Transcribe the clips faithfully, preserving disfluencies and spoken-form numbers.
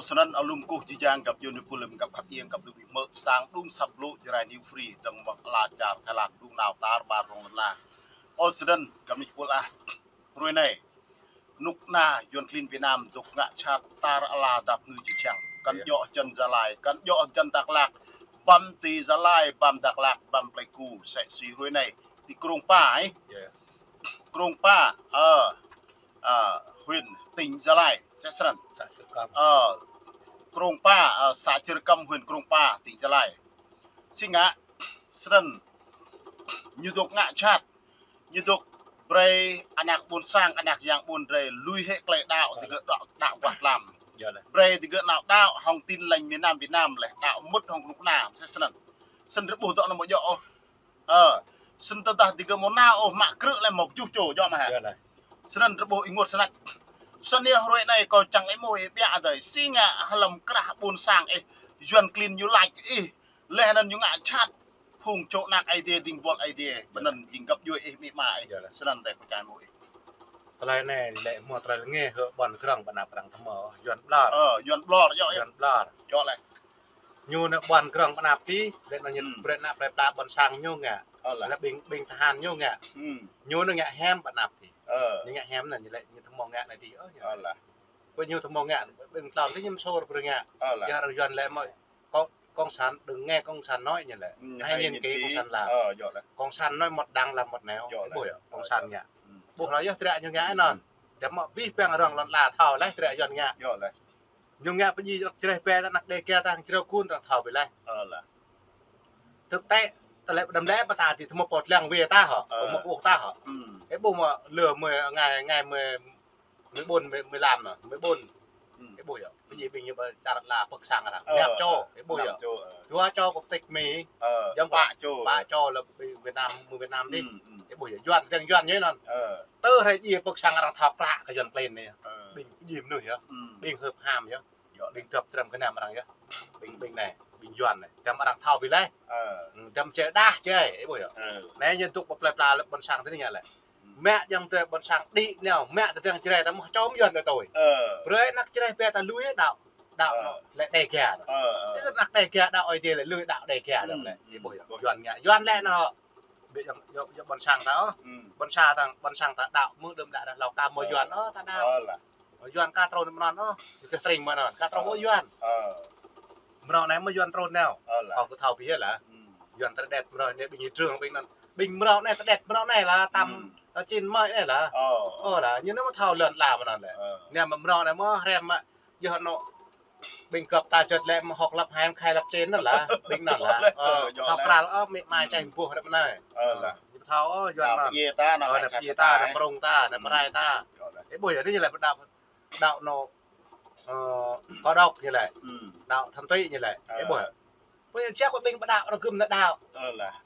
Snăn alum kuh jih jang găp djuê nui pul lĕ găp khăp iêng găp dŭm ih mơ̆ sang đŭng săp blŭ Jrai New Free dơ̆ng mơ̆ng ala čar Thái Lan đŭng nao tar ƀar rŏng lăn ala. Ơ snăn găp nui pul ah. Hruê anei, kơnuk kơna Yuăn klin Việt Nam dôk ngă jhat tar ala dap ngư jih jang. Kăn djŏ jăn Gia Lai, kăn djŏ jăn Dak Lak, băm ti Gia Lai, băm Dak Lak, băm Pleiku, sĕ si hruê anei, ti Krông Pa, ih. Krông Pa, ơ, ơ, huyện, tỉnh Gia Lai, sĕ snăn. Ơ, Krông Pa, ơ, xã Chư Rcăm, huyện Krông Pa, tỉnh Gia Lai. Si ngă, snăn, ñu dôk ngă jhat, ñu dôk brei anak ƀuôn sang, anak yang ƀuôn drei lui hĕ klei đăo, digơ̆ đăo, đăo guah tlam. Brei digơ̆ nao đăo hŏng Tin Lành miền Nam Việt Nam leh, đăo mŭt hŏng kơnuk kơna, sĕ snăn. Snăn drei ƀuh dŏ anăn mơ̆ djŏ ôh. Ơ, snăn tơdah digơ̆ mơ̆ nao ôh mă krư̆ leh mơ̆ kjuh čô djŏ mơh hă. Snăn drei ƀuh ih ngă snăk. Snăn yơh hruê anei kâo čang ih mơ̆ ih ƀiă adơi. Si ngă hlăm krah ƀuôn sang ih, Yuăn klin ñu lač ih, leh anăn ñu ngă jhat. Phung čô anak Aê Diê, dĭng buăl Aê Diê, bơnăn jing găp djuê ih amĭ ama ih. Snăn tơdah kâo čang mơ̆ ih. Tơlơi anei lĕ mơ̆ tơlơi lĕ ngă hơ ƀuăn grŏng ƀơnap arăng tơmơ̆, Yuăn ƀlŏr. Ơ, Yuăn ƀlŏr, djŏ ih. Yuăn ƀlŏr. Djŏ leh. Ñu anăn ƀuăn grŏng ƀơnap ti, leh anăn ñu brei ană plei pla ƀuôn sang ñu ngă. Leh ƀing, ƀing tơhan ñu ngă. Ñu anăn ngă hiam ƀơnap ti. Ñu ngă hiam anăn ñu lĕ ñu tơmơ̆ ngă anei ti. Ơ, ñu. Kơ ñu tơmơ̆ ngă, ƀing tlôn ti ñu msur brei ngă. Yua arăng Yuăn lĕ mơ̆, cộng, cộng sản, đừng nghe cộng sản nói ñu lĕ. Hãy nhìn kỹ cộng sản làm. Cộng sản nói một đằng làm một nẻo. Ih ƀuh yơh, cộng sản ngă. Ƀuh leh yơh tră ñu ngă anăn. Djŏ mơ̆ abih bang rŏng lŏn ala thâo leh tră Yuăn ngă. Ñu ngă pơdjai čreh ƀe ta, anak Đêga ta, črâo kun arăng thâo ƀiă leh. Thực tế, ta lĕ đăm lĕ pơ ta ti tơmơ̆ pô tlang wê ta hŏ, pô mơ̆ ƀuh ta hŏ. Ih ƀuh mơ̆ lơ mơ̆ ngày, ngày mơ̆, mơ̆ ƀôn, mơ̆, mơ̆ lam nă, mơ̆ ƀôn. Ih ƀuh yơh, pơdjai ƀing ñu ƀơ čar ala pơk sang arăng. Năm čô, ih ƀuh yơh. Dua čô quốc tịch Mi, djŏ pă čô. Pă čô lĕ ƀing Việt Nam, mơ̆ Việt Nam ti. Ih ƀuh yơh, Yuăn, riêng Yuăn ñu anăn. Tơ hrơi djai pơk sang arăng thâo klă kơ Yuăn klin anei. Ƀing pơdjai mnuih yơh. Ƀing hưp ham yơh. Ƀing dăp trăm kơ năm arăng yơh. Ƀing, ƀing anei, ƀing Yuăn anei. Djŏ arăng thâo ƀiă leh. Djŏ čê đah čê, ih ƀuh yơh. Anei ñu dôk pơ plei pla lĕ ƀuôn sang ti anei ngă lĕ. Mă jing tơ ƀuôn sang đĭ nao, mă tơ dang Jrai ta mơ̆ čom Yuăn đa tui. Brei anak Jrai ƀe ta lui đăo, đăo lĕ Đêga. Tơ anak Đêga đăo Aê Diê lĕ lui đăo Đêga lĕ. Ih ƀuh yơh. Yuăn ngă, Yuăn lĕ nao. Ƀiă jing, jing, jing ƀuôn sang ta ôh. Ƀuôn sang ta, ƀuôn sang ta đăo mơ̆ đơ̆m đă rah hlâo ka mơ̆ Yuăn ôh ta đăo. Mơ̆ Yuăn ka trŭn mơ̆n ôh. Ñu kơ tring mơ̆n ôh. Ka trŭn mơ̆ Yuăn. Mrâo anei mơ̆ Yuăn trŭn nao. Kâo kơ thâo ƀiă leh. Yuăn tơđet mrâo anei ƀing ñu trưng ƀing anăn. Ƀing mrâo anei tơđet mrâo anei leh tam ta čin mơ̆ anei leh. Ơ leh, ñu anăn mơ̆ thâo lŏn ala mơ̆n anăn leh. Anei mơ̆ mrâo anei mơ̆ hrăm mơ̆ yơh anŏ ƀing găp ta čơt lĕ mơ̆ hŏk lăp hăm khai lăp čen anăn leh, ƀing anăn leh. Ơ, thâo kral ôh, amĭ ama čeh mbuh ră mơnai. Ơ leh. Ñu thâo ôh, Yuăn anăn. Pơdjai ta, anăn pơdjai ta, anăn mrung ta, anăn pơrai ta. Ih ƀuh yơh, anei ñu lĕ pơđăo, đăo anŏ, ơ, Kơdŏk ñu lĕ. Đăo Thanh Tụy ñu lĕ. Ih ƀuh yơh. Pơdjai čiăng kơ ƀing pơđăo arăng gum nao đăo.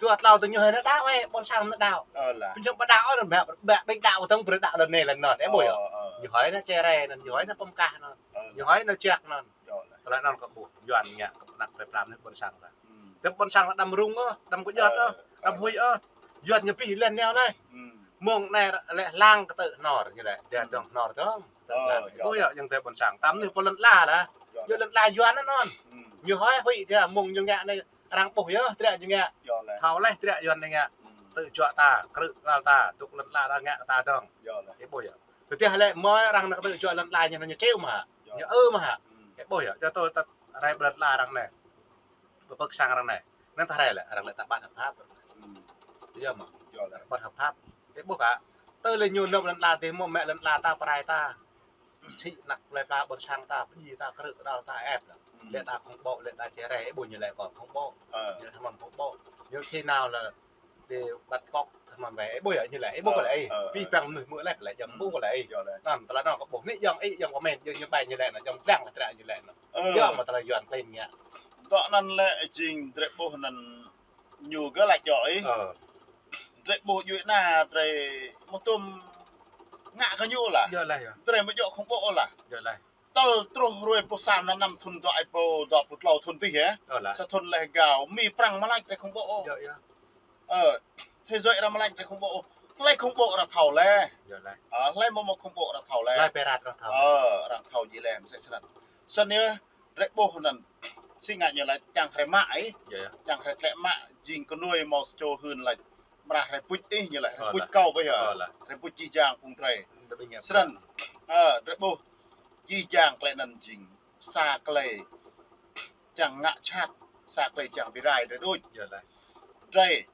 Dua tlâo tơ̆ng ñu hơi nao đăo, ƀuôn sang nao đăo. Pơdjai pơđăo anăn ƀă, ƀă ƀing đăo tơ̆ng brei đăo lŏn anei lŏn anăn. Ih ƀuh yơh. Ñu hơi nao čê rai anăn, ñu hơi nao pơm kah anăn. Ñu hơi nao čiăk anăn. Tơlơi anăn kơ ƀuh, Yuăn ngă kơ anak plei pla mnuih ƀuôn sang ta. Tơdah ƀuôn sang ta đăm rŭng ôh, đăm kơ djŏt ôh, đăm huĭ ôh. Yuăn ñu pĭ lĕ nao leh. Mơ̆ng anei lĕ lăng kơ tơ hnor ñu lĕ, dŏ dŏng hnor dŏng. Ih ƀuh yơh, jing tơ ƀuôn sang. Tam mnuih pơ lŏn ala leh. Yơh lŏn ala Yuăn anăn. Ñu hơi huĭ tơ mơ̆ng ñu ngă anei arăng ƀuh yơh, tră ñu ngă. Thâo leh tră Yuăn anei ngă. Tơjuă ta, krư̆ kral ta, dôk lŏn ala ta ngă kơ ta dŏng. Ih ƀuh yơh. Tơdah lĕ mơ̆ arăng nao tơjuă lŏn ala ñu, ñu čeo mơ̆ hă. Ñu ư mơ̆ hă. Ih ƀuh yơh, tơ tơ rai ƀơi lŏn ala arăng anei. Pơ pơk sang arăng anei. Anăn ta rai lĕ, arăng lĕ ta ƀăt hợp pháp. Yơh mơ̆. Ƀăt hợp pháp. Ih ƀuh kơ. Tơ lĕ ñu nao lŏn ala ti mơ̆ mă lŏn ala ta pơrai ta. Sĭ anak plei pla ƀuôn sang ta, pơdjai ta, krư̆ kral ta ĕp leh. Lĕ ta khủng bố, lĕ ta čê rai, ih ƀuh ñu lĕ kơ khủng bố. Ñu lĕ tơmơ̆ khủng bố. Ñu khi nao lĕ đi bắt cóc tơmơ̆ ƀĕ, ih ƀuh yơh ñu lĕ, ih ƀuh kơ lĕ, abih bang mnuih mơ̆ lĕ, lĕ jăm ƀuh kơ lĕ. Tơlơi anăn kâo ƀuh anei jing ih, jing comment, jing ñu ƀai ñu lĕ anăn, jing blang kơ tră ñu lĕ anăn. Yơh mơ̆ tơlơi Yuăn klin ngă. Dŏ anăn lĕ jing drei ƀuh anăn ñu gơ̆ lač djŏ ih. Drei ƀuh djuê ana drei mơ̆ tŭm ngă kơ ñu lah. Drei mơ̆ djŏ khủng bố lah. Tơl truh hruê pluh sa mlan năm thŭn dua êbâo dua pluh tlâo thŭn dih yơh. Sa thŭn leh gao, Mi Prăng mơ̆ lač drei khủng bố ôh. Ơ, thế giới arăng mơ̆ lač drei khủng bố ôh. Hlei khủng bố arăng thâo leh. Ơ, hlei mơ̆ mơ̆ khủng bố arăng thâo leh. Hlei pơrat arăng thâo. Ơ, arăng thâo djŏ leh, msĕ snăn. Snăn yơh, drei ƀuh anăn, si ngă ñu lač čiăng hrĕ mă ih, čiăng hrĕ tlĕ mă, jing kơ nuih mâo sa čô hưn lač, mrah hrĕ buč ih ñu lač, hrĕ buč kâo ƀuh yơh, hrĕ buč jih jang phung drei. Snăn, ơ, drei ƀuh, jih jang klei anăn jing sa klei čiăng ngă jhat, sa klei čiăng bi rai drei đuč. Drei,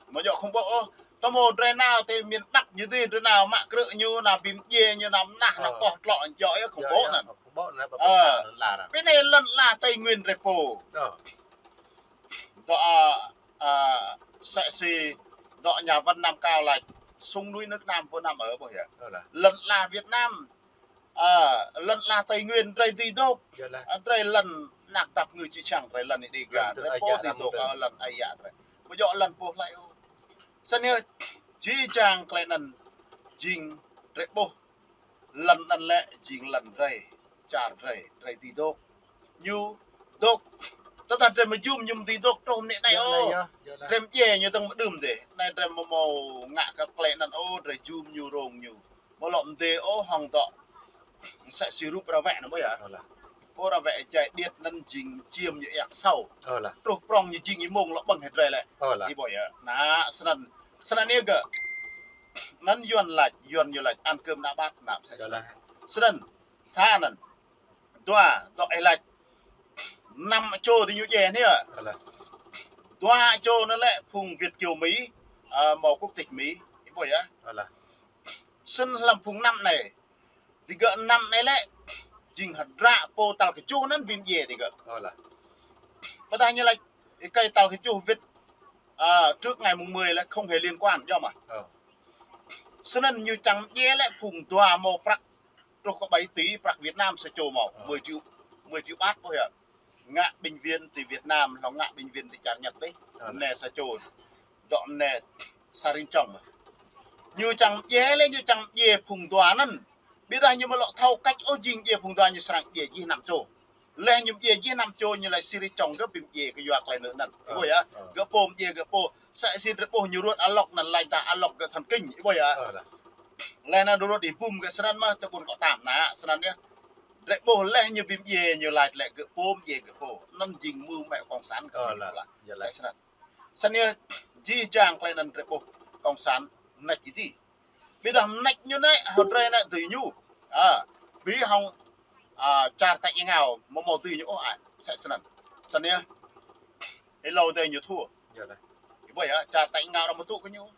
amâo djŏ khủng bố ôh, tơmô drei nao ti miền Bắc ñu dih, drei nao mă krư̆ ñu, nao bi mdjiê ñu, nao mnah, nao koh tlŏ, djŏ yơh khủng bố anăn. Ơ, pơ anei lăn ala Tây Nguyên drei pô. Dŏ, ơ, ơ, msĕ si, dŏ nhà văn Nam Cao lač, sông núi nước Nam vô Nam ở ƀuh yơh. Lăn ala Việt Nam, ơ, lăn ala Tây Nguyên drei dưi dôk. Ơ, drei lăn anak dăp ngư čư̆ čhiăng, drei lăn Đêga, drei pô dưi dôk, ơ, lăn ơi yă drei. Amâo djŏ lăn pô hlei ôh. Snăn yơh, jih jang klei anăn jing drei ƀuh. Lăn anăn lĕ jing lăn drei, čar drei, drei dưi dôk. Ñu dôk, tơdah drei amâo jum ñu amâo dưi dôk truh mơ̆ng anei ôh. Drei mdjiê ñu dơ̆ng mơ̆ng đưm dih. Anei drei amâo mâo ngă kơ klei anăn ôh, drei jum ñu rông ñu. Amâo lŏ mdê ôh hŏng dŏ msĕ si rup ră wĕ anăn ƀuh yơh. Pô ră wĕ jai điêt anăn jing čiêm ñu êa kơsâo. Truh prŏng ñu jing êmông lŏ ƀơ̆ng hĕ drei lĕ. Ih ƀuh yơh. Anăn, snăn, snăn yơh gơ̆. Anăn Yuăn lač, Yuăn ñu lač ăn cơm đá bát, anăn msĕ snăn. Snăn, sa anăn. Dua, dŏ ih lač. Năm čô diñu djiê anei. Dua čô anăn lĕ phung Việt kiều Mỹ, ơ, mâo quốc tịch Mỹ. Ih ƀuh yơh. Snăn hlăm phung năm anei. Digơ̆ năm anei lĕ, jing hdră pô tal kjuh anăn bi mdjiê digơ̆. Ƀiădah ñu lač, êkei tal kjuh wĭt, ơ, trước ngày mùng mười lĕ không hề liên quan, djŏ mơh. Snăn ñu čiăng mdjiê lĕ phung dua mâo prăk truh kơ bảy tỷ prăk Việt Nam sa čô mâo, mười triệu, mười triệu baht ƀuh yơh. Ngă bệnh viện ti Việt Nam, hlŏng ngă bệnh viện ti čar Nhật dih. Anei sa čô, dŏ anei sa rin čŏng mơh. Ñu čiăng mdjiê lĕ, ñu čiăng mdjiê phung dua anăn. Ƀiădah ñu amâo lŏ thâo cách ôh jing mdjiê phung dua ñu srăng mdjiê jih năm čô. Leh ñu mdjiê jih năm čô ñu lač si ri čŏng gơ̆ bi mdjiê kyua klei anăn. Ih ƀuh yơh, gơ̆ pô mdjiê gơ̆ pô. Msĕ si drei ƀuh ñu ruăt alok anăn lač dah alok gơ̆ thần kinh. Ih ƀuh yơh. Leh anăn ruăt ih bum gơ̆ snăn mơh, tơ ƀuôn kŏ tam anăn, snăn yơh. Drei ƀuh leh ñu bi mdjiê ñu lač lĕ gơ̆ pô mdjiê gơ̆ pô. Anăn jing mơ̆ng mĕ cộng sản gơ̆ bi mdjiê lač. Msĕ snăn. Snăn yơh, jih jang klei anăn drei ƀuh cộng sản mnêč jih dih. Ƀiădah mnêč ñu anei, hŏng drei anei dưi ñu. Ơ, bi hŏng, ơ, čar tač êngao, amâo mâo dưi ñu ôh, ơ, msĕ snăn. Snăn yơh, êlâo dih ñu thua. Ih ƀuh yơh, čar tač êngao arăng amâo tŭ kơ ñu.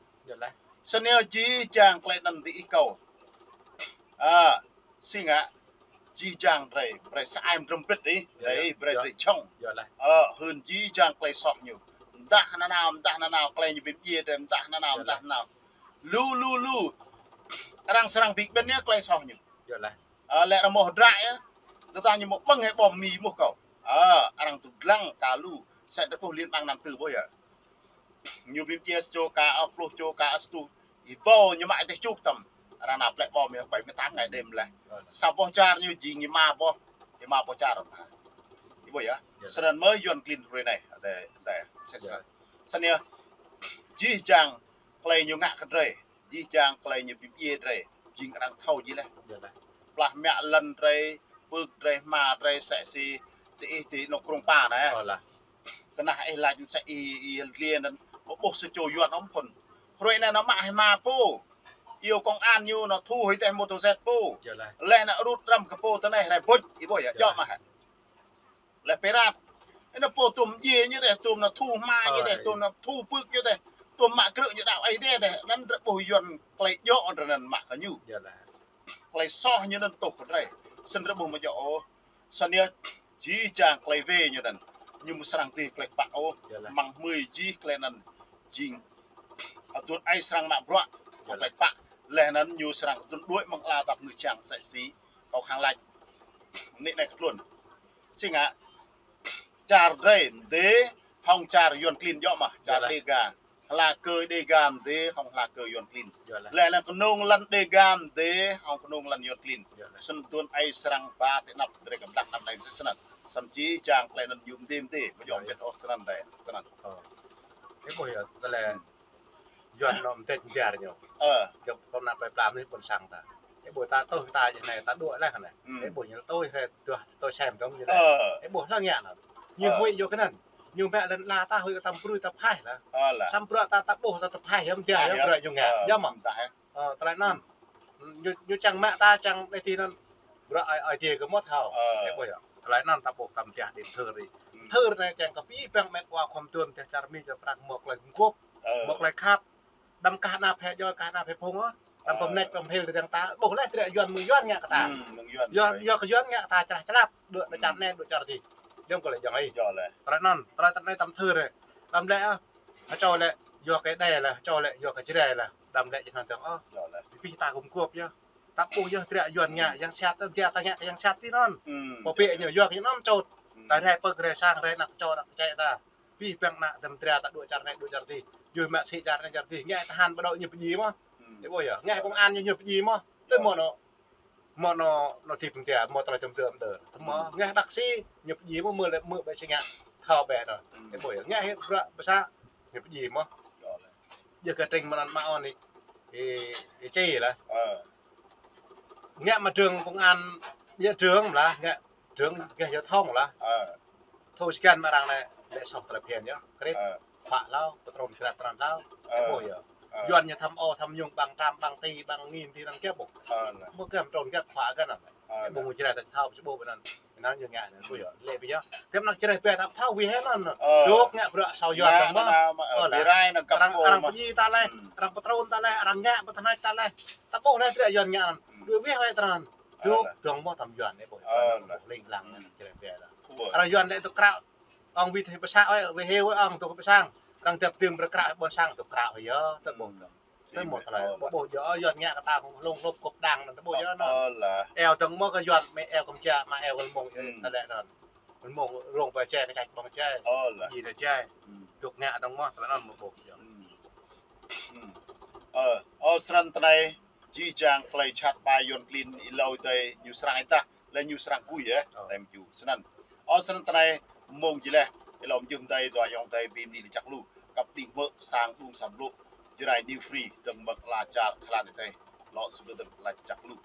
Snăn yơh jih jang klei anăn diih kâo. Ơ, si ngă, jih jang drei, brei sa ai mdrŏng bĭt ih, drei, brei drei jhŏng. Ơ, hưn jih jang klei soh ñu. Mdah nanao, mdah nanao, klei ñu bi mdjiê drei, mdah nanao, mdah nanao. Lu, lu, lu. Arăng srăng bi kƀĭn yơh klei soh ñu. Ơ, lĕ arăng mâo hdră yơh. Tơdah ñu mâo ƀơ̆ng hĕ bom Mi mơh kâo. Ơ, arăng tŭ dlăng ka lu. Msĕ drei ƀuh liên bang Nam Tư ƀuh yơh. Ñu bi mdjiê sa čô ka, ơ, pluh čô ka, ơ, sa čô. Ih ƀuh ñu mă dêh čuk tăm. Arăng nao plĕ bom yơh, bảy mươi tám ngày đêm leh. Sa boh čar ñu jing êma boh, êma boh čar. Ih ƀuh yơh. Snăn mơ̆ Yuăn klin hruê anei. Adih, adih. Snăn. Snăn yơh. Jih jang klei ñu ngă kơ drei, jih jang klei ñu bi mdjiê drei, jing arăng thâo jih leh. Plah mă lăn drei, pưk drei, hma drei, msĕ si diih ti anôk Krông Pa anei. Kơnah ih lač msĕ ih, ih hal dliê anăn, ƀuh sa čô Yuăn ôh phŭn. Hruê anei nao mă hma pô. Iêu công an ñu nao thu hĭ dêh mô tô zet pô. Leh nao rŭt răm kơ pô ti anei hrĕ buč, ih ƀuh yơh, djŏ mơh. Leh pirat. Anăn pô tuôm mdjiê ñu dêh, tuôm nao thu hma ñu dêh, tuôm nao thu pưk ñu dêh, tuôm mă krư̆ ñu đăo Aê Diê dêh. Anăn drei ƀuh Yuăn klei djŏ drei anăn mă kơ ñu. Klei soh ñu anăn tuh kơ drei. Snăn drei ƀuh amâo djŏ ôh. Snăn yơh jih jang klei wê ñu anăn. Ñu amâo srăng dưi klei kpă ôh. Mơ̆ng hmưi jih klei anăn jing aduôn aê srăng mă bruă kơ klei kpă. Leh anăn ñu srăng aduôn đuĕ mơ̆ng ala dăp ngư čhiăng msĕ si kâo khăng lač. Anei anei kơ tluôn. Si ngă, čar drei mdê hŏng čar Yuăn klin djŏ mơh, čar Đêga. Hla kơ Đêga mdê hŏng hla kơ Yuăn klin. Leh anăn knông lăn Đêga mdê hŏng knông lăn Yuăn klin. Snăn aduôn aê srăng ba ti anăp drei kơ mdah anăp anei msĕ snăn. Snăn jih jang klei anăn ñu mdê mdê, amâo djŏ mbĭt ôh snăn dih, snăn. Ih ƀuh yơh, tơlơi Yuăn nao mdêč mdiar ñu. Ơ. Gơ̆ kâo nao plei pla anei ƀuôn sang ta. Ih ƀuh ta tui ta jih anai, ta đuaĭ laih anai. Hmm. Ih ƀuh ñu tui, tui sem dong ñu laih. Ơ. Ih ƀuh lăng ngă anŭn. Ñu huĭ yua kơ anŭn. Ñu mă lŏn ala ta huĭ kơ ta brơi ta phaih lah. Ơ lah. Samơ̆ bruă ta ta ƀuh ta ta phaih yơh mơ̆n, yơh bruă ñu ngă. Yơh mơ̆n. Ơ, tơlơi anŭn. Ñu, ñu čang mă ta čang anai ti anŭn. Bruă ai, ai tiê kơ mơ̆ thâo. Ơ. Ih ƀuh yơh. Tơlơi anŭn ta ƀuh ta mơ̆n đĭ thơ ri. Hmm. Thơ anai čang kơ abih bang met wa khua mơduôn tơl čar Mi čar Prang mơ̆ tơlơi gum gôp. Ơ. Mơ̆ tơlơi khăp. Đăm kah anăp hĕ djơ̆, kah anăp hĕ phung ôh. Đăm pơmơneč pơmhil tơdang ta. Ƀuh laih tơdră Yuan mơ̆ng Yuan ngă kơ ta. Hmm, mơ̆ng Yuan. Yuan, Yuan kơ Yuan ngă kơ ta črah črap. Đuaĭ čar anai, đuaĭ čar adih. Yơh kơ lĕ jơ̆ng ih. Yơh lĕ. Tơlơi anŭn, tơlơi tơlơi anai ta mơ̆n thơ ri. Đăm lĕ, ơ, hơčô lĕ, yua kơ Êđê lah, hơčô lĕ, yua kơ Jrai lah. Đăm lĕ jơ̆ng anŭn dong, ơ. Yơh lĕ. Abih ta gum gôp yơh. Ta ƀuh yơh tơdră Yuan ngă, hmm, yang sat, ta ngă yang sat ti anŭn. Hmm. Pô pĕ ñu, yua kơ ñu anăm čut. Hmm. Ta rai pơk, rai sang, rai anăk čô, anăk čĕ ta. Abih bang anăk ta mơ̆n dra ta đuaĭ čar anai, đuaĭ čar adih. Yua mă sĭ čar anai, čar adih. Ngă tơhan ƀu đuaĭ ñu pơdjai mơ̆. Hmm. Ih ƀuh yơh. Ngă công an ñu, ñu pơdjai mơ̆. Tơ mơ̆ anŭn, mơ̆ anŭn, anŭn ti pơntia, mơ̆ tơlơi tơm tơm tơ. Tơ mơ̆, hmm, ngă bác sĩ, ñu pơdjai mơ̆, mơ̆ lĕ, mơ̆ ƀĕ sĭ ngă. Thâo ƀĕ anŭn. Hmm. Ih ƀuh yơh. Ngă hĭ bruă pơsă, ñu pơdjai mơ̆. Yơh lĕ. Yơh kơ tring mơ̆n anŭn mă ôn ih, ih, ih či lah. Ơ. Ngă mă trưởng công an, yơh trưởng lah, ngă trưởng gah giao thông lah. Ơ. Thâo sĭ kăn mă arăng anai, lĕ soh tơlơi phiăn yơh. Kredit, ơ, pă hlâo, pơtrun kredit tran hlâo. Ơ. Ih ƀuh yơh. Ơ. Yuan ñu thăm ô, thăm nhung, ƀăng trăm, ƀăng ti, ƀăng nghìn ti anŭn kiăng ƀuh. Ơ, lah. Mơ̆ kơ pơtrun kredit pă kơ anŭn. Ơ, ih ƀuh lah. Mơ̆ng Jrai ta thâo, či ƀuh ƀơi anŭn. Anŭn ñu ngă anŭn, ƀuh yơh. Lĕ ƀơi yơh. Tơm anăk Jrai ƀĕ ta thâo wih hĕ anŭn. Ơ. Dŏ ngă bruă asâo Yuan dong mơ̆. Ơ, lah. Ƀu rai anŭn kăp arăng, arăng pơdjai ta laih, hmm, arăng pơtrun ta laih, arăng ngă pơtơhneč ta laih. Ta ƀuh laih tơdră Yuan ngă anŭn. Hmm. Dŏ wih wih tran. Ơ, lah. Dŏ dong mơ̆ tơm Yuan ih ƀuh. Ơ, anŭn lah. Ling lang, hmm, Jrai ƀĕ lah. Ơ. Arăng Yuan lĕ tŭ krao. Ong wĭt hĭ pơ sang, ơi, wĭt hĭ ơi ong tŭ pơ sang. Arăng dăp dơ̆ng pơ krao ƀôn sang tŭ krao yơh, tơl ƀuh. Hmm. Tơl mơ̆ tơlơi. Ƀu ƀuh yơh, Yuan ngă kơ ta mơ̆ng hlung hlŭp kŭp đang anŭn tơl ƀuh yơh anŭn. Ơ lah. Eo dong mơ̆ kơ Yuan, mă eo kơ mơčia, mă eo kơ mơ̆ng, hmm, tơlơi anŭn. Mơ̆ng rông pơ jai, kơ čăč ƀơ̆ng jai. Ơ lah. Jai lah jai. Hmm. Dŏ ngă dong mơ̆, tơlơi anŭn ƀu ƀuh yơh. Hmm. Hmm. Ơ, ơ, snăn tơlơi, jih jang tơlơi jhat ƀai Yuan klin ih hlâo adih ñu srăng ih tah. Lĕ ñu srăng gui yơh, ơ, tơm ju. Snăn. Ơ, snăn tơlơi mơ̆ng jih lĕ, ih hlâo mơjưh adih, dua ayŏng adih, ƀing mơnuih lač čăk lu. Kăp đĭ hmư̆ sang đung sang blŭ, Jrai New Free, dơ̆ng mơ̆ng ala čar Thái Lan adih. Lŏ sŭ dơ̆ng lač čăk lu.